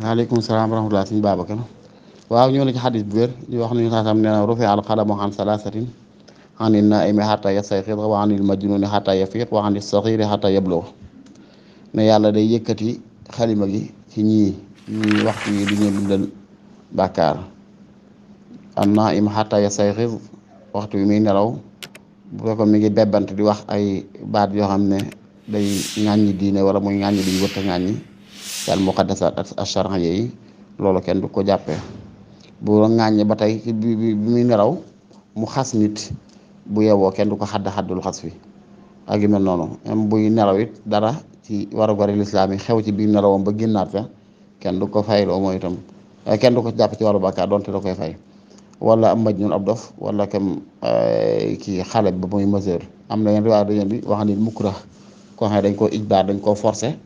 waaleykum salaam wa rahmatulah suñu Babacar waaw ñëw na ci xadis bu wér di wax nañu saasam nee na rufi al xalamu an salaasatin anil naimi xata yastayqid wa anil majnuni xata yafiq wa anil saxiri xata yablugh ne yàlla day yëkkati xalima gi ci ñii waxtu yi du ñu bindal bàkkaar an naim xata yastayqid waxtu bi muy nelaw bu fekkoon mi ngi bebbant di wax ay baat yoo xam ne day ŋàññi diine wala muy ŋàññi di wërta ŋàññi al muqaddasat ash-shar'iyya yi loolu kenn du ko jàppee bu ŋàññi ba tey bi muy nelaw mu xas nit bu yewoo kenn du ko xaddul xas fi ak yu mel noonu même buy nelaw it dara ci warugar lislaam yi xew ci biir nelawam ba génnaat fa kenn du ko fayloo mooy itam kenn du ko jàpp ci wàllu bàkkaar donte da koy fay wala am majnun ab dof wala kam kii xale ba muy mesure am na yenn riwaay dañu di wax ni mukrah koo xam ne dañ koo ijbaar dañ koo forcé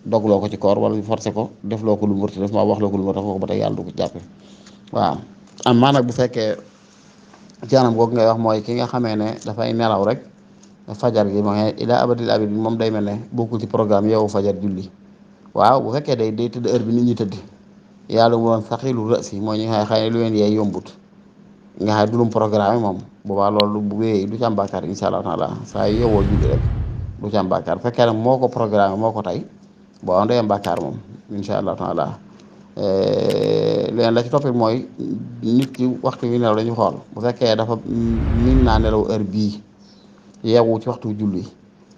dogloo ko ci koor wala forcé ko defloo ko lu mu wërti def ma wax loo ko lu mu wërti def ko ba tey yàlla du ko jàppe waaw am maa nag bu fekkee ci anam googu ngay wax mooy ki nga xamee ne dafay nelaw rek fajar gi ma ila abadil abid moom day mel ne bokkul ci programme yow fajar julli waaw bu fekkee day tëdd heure bi nit ñi tëdd yàlla mu doon saxilu rësi mooy ñi nga xëy ne lu leen yee yombut nga xam ne du lum programme moom boobaa loolu bu wéyee du ci am bàkkaar insha allah taala saa yu yowoo julli rek du ci am bàkkaar fekkee nag moo ko programme moo ko tey boo am day am bàkkaar moom insha allah taala leen la ci toppit mooy nit ki waxtu wi nelaw dañu xool bu fekkee dafa min naa nelaw heure bii yeewu ci waxtu julli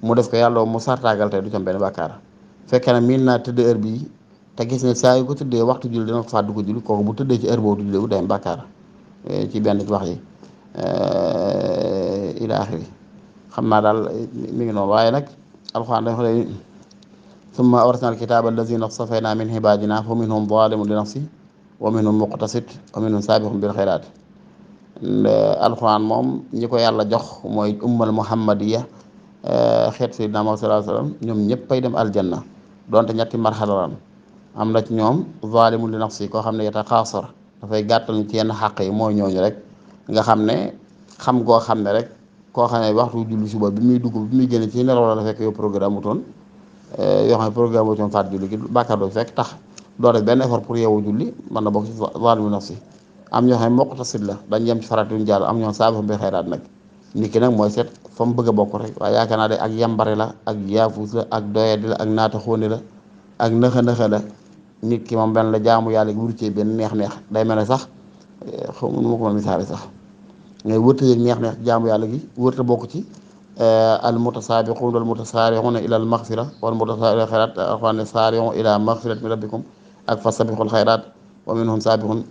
mu def ko yàlla mu sartaagal tey du ci am benn bàkkaar fekkee ne min naa tëdd heure bii te gis ne saa yu ko tëddee waxtu julli dina ko fàddu ko julli kooku bu tëddee ci heure boobu julli bu day am bàkkaar ci benn ci wax yi ila axiri xam naa daal mi ngi noonu waaye nag alxuraan dafa lay summa awrasna alkitaba allazina stafayna min ibadina fa minhum zalimun li nafsi wa minhum muqtasid wa minhum sabiqun bil xayraat alxuraan moom ñi ko yàlla jox mooy ummal muhammadiya xeet sayyidina Muhammad sallallahu alayhi wasallam ñoom ñëpp ay dem aljanna donte ñetti marxala lan am na ci ñoom zalimun li nafsi koo xam ne yataxaasar dafay gàttal ci yenn xàq yi mooy ñooñu rek nga xam ne xam goo xam ne rek koo xam ne waxtu julli suba bi muy dugg bi muy génn ci nelaw la fekk yow programme wutoon yoo xam ne programme wutoon faat julli gi bàkkaar doo fekk tax doo def benn effort pour yeewu julli mën na bokk ci zalimu nafsi am ñoo xam ne muqtasid la dañ yem ci farat yuñ jàll am ñoo saabi bi xayraat nag nit ki nag mooy seet fa mu bëgg a bokk rek waaye yaakaar naa de ak yambare la ak yaafus la ak doyadi la ak naata xóoni la ak nëxa la nit ki moom benn la jaamu yàlla gi wuru ci benn neex-neex day mel ne sax xaw ma nu ma ko mën a misaale sax ngay wërta yëg neex-neex jaamu yàlla gi wërta bokk ci al mutasaabiquun wal mutasaariquuna ila al maxfira wal mutasaariquuna xayraat alxuraan ne saariqu ila maxfirat min rabbikum ak fa sabixul xayraat wa minhum saabixun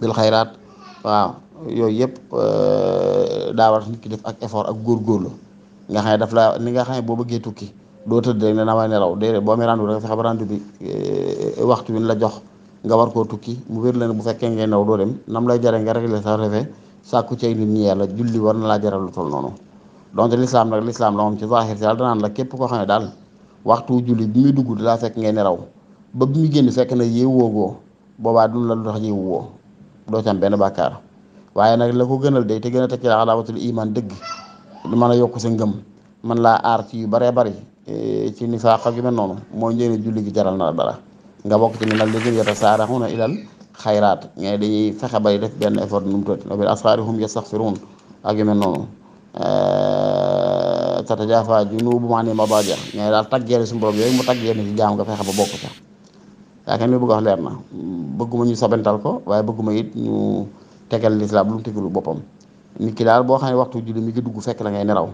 bil xayraat waaw yooyu yëpp daa war nit ki def ak effort ak góorgóorlu nga xam ne daf la ni nga xam ne boo bëggee tukki doo tëdd rek ne na may nelaw déedéet boo amee rendu rek fexe ba rendu bi waxtu bi la jox nga war koo tukki mu wér la ne bu fekkee ngay nelaw doo dem nam lay jare nga réglé sa refee sàkku ci ay nit ñi yàlla julli war na laa jaral lu toll noonu donte lislaam nag lislaam la moom ci zahir si yàlla danaan la képp koo xam ne daal waxtu julli bi muy dugg daa fekk ngay nelaw ba bi muy génn fekk na yeewoogoo boobaa dun la lu tax yeewoo doo ci am benn bàkkaar waaye nag la ko gënal day te gën a teg ci alamatul iman dëgg mën a yokk sa ngëm man laa aar ci yu baree bari ci nifaaq ak yu mel noonu mooy njëriñ julli gi jaral na la dara nga bokk ci min alladina yatasaaraxuuna ilal xayraat ñee dañuy fexe bay def benn effort nu mu tudd wa bil asxaari hum yastaxfiruun ak yu mel noonu tatajaafa junuubuhum anil madaaji' ñee daal taggeele suñu borom yooyu mu taggee ni ci jaam nga fexe ba bokk ca yaakaar ni bëgg wax leer na bëgguma ñu sobental ko waaye bëgguma it ñu tegal lislaam lu mu tegalu boppam nit ki daal boo xam ne waxtu julli mi ngi dugg fekk la ngay nelaw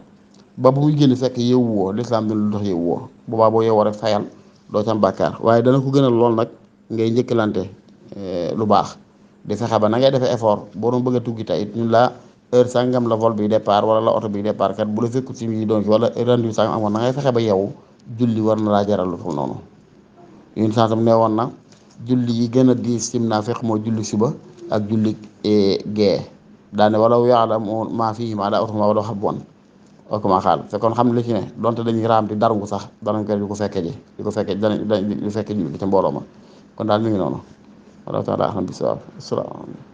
ba bu muy génn fekk yeewu woo lislaam dina lu tax yeewu woo boobaa boo yeewoo rek fayal doo ci am bàkkaar waaye dana ko gënal lool nag ngay njëkkalante lu baax di fexe ba na ngay defee effort boo doon bëgg a tukki tey ñun la heure sangam la vol bi départ wala la oto bi départ kat bu la fekkut si mi doon ci wala rendu sangam amoon na ngay fexe ba yeewu julli war na laa jaral lu tul noonu yun sansam nee woon na julli yi gën a diis sim naa fekk moo julli suba ak julli gee daane wala ya'lamu maa fiihimaa la utuma wala xam woon ok ma xaal fekkoon xam ne li ci ne donte dañuy raam di darngu sax danañ ko di ko fekke ji di ko fekke danañ di fekke ji ci mbooloo ma kon daal mi ngi noonu wala taala xam bi sawaab asalaamaaleykum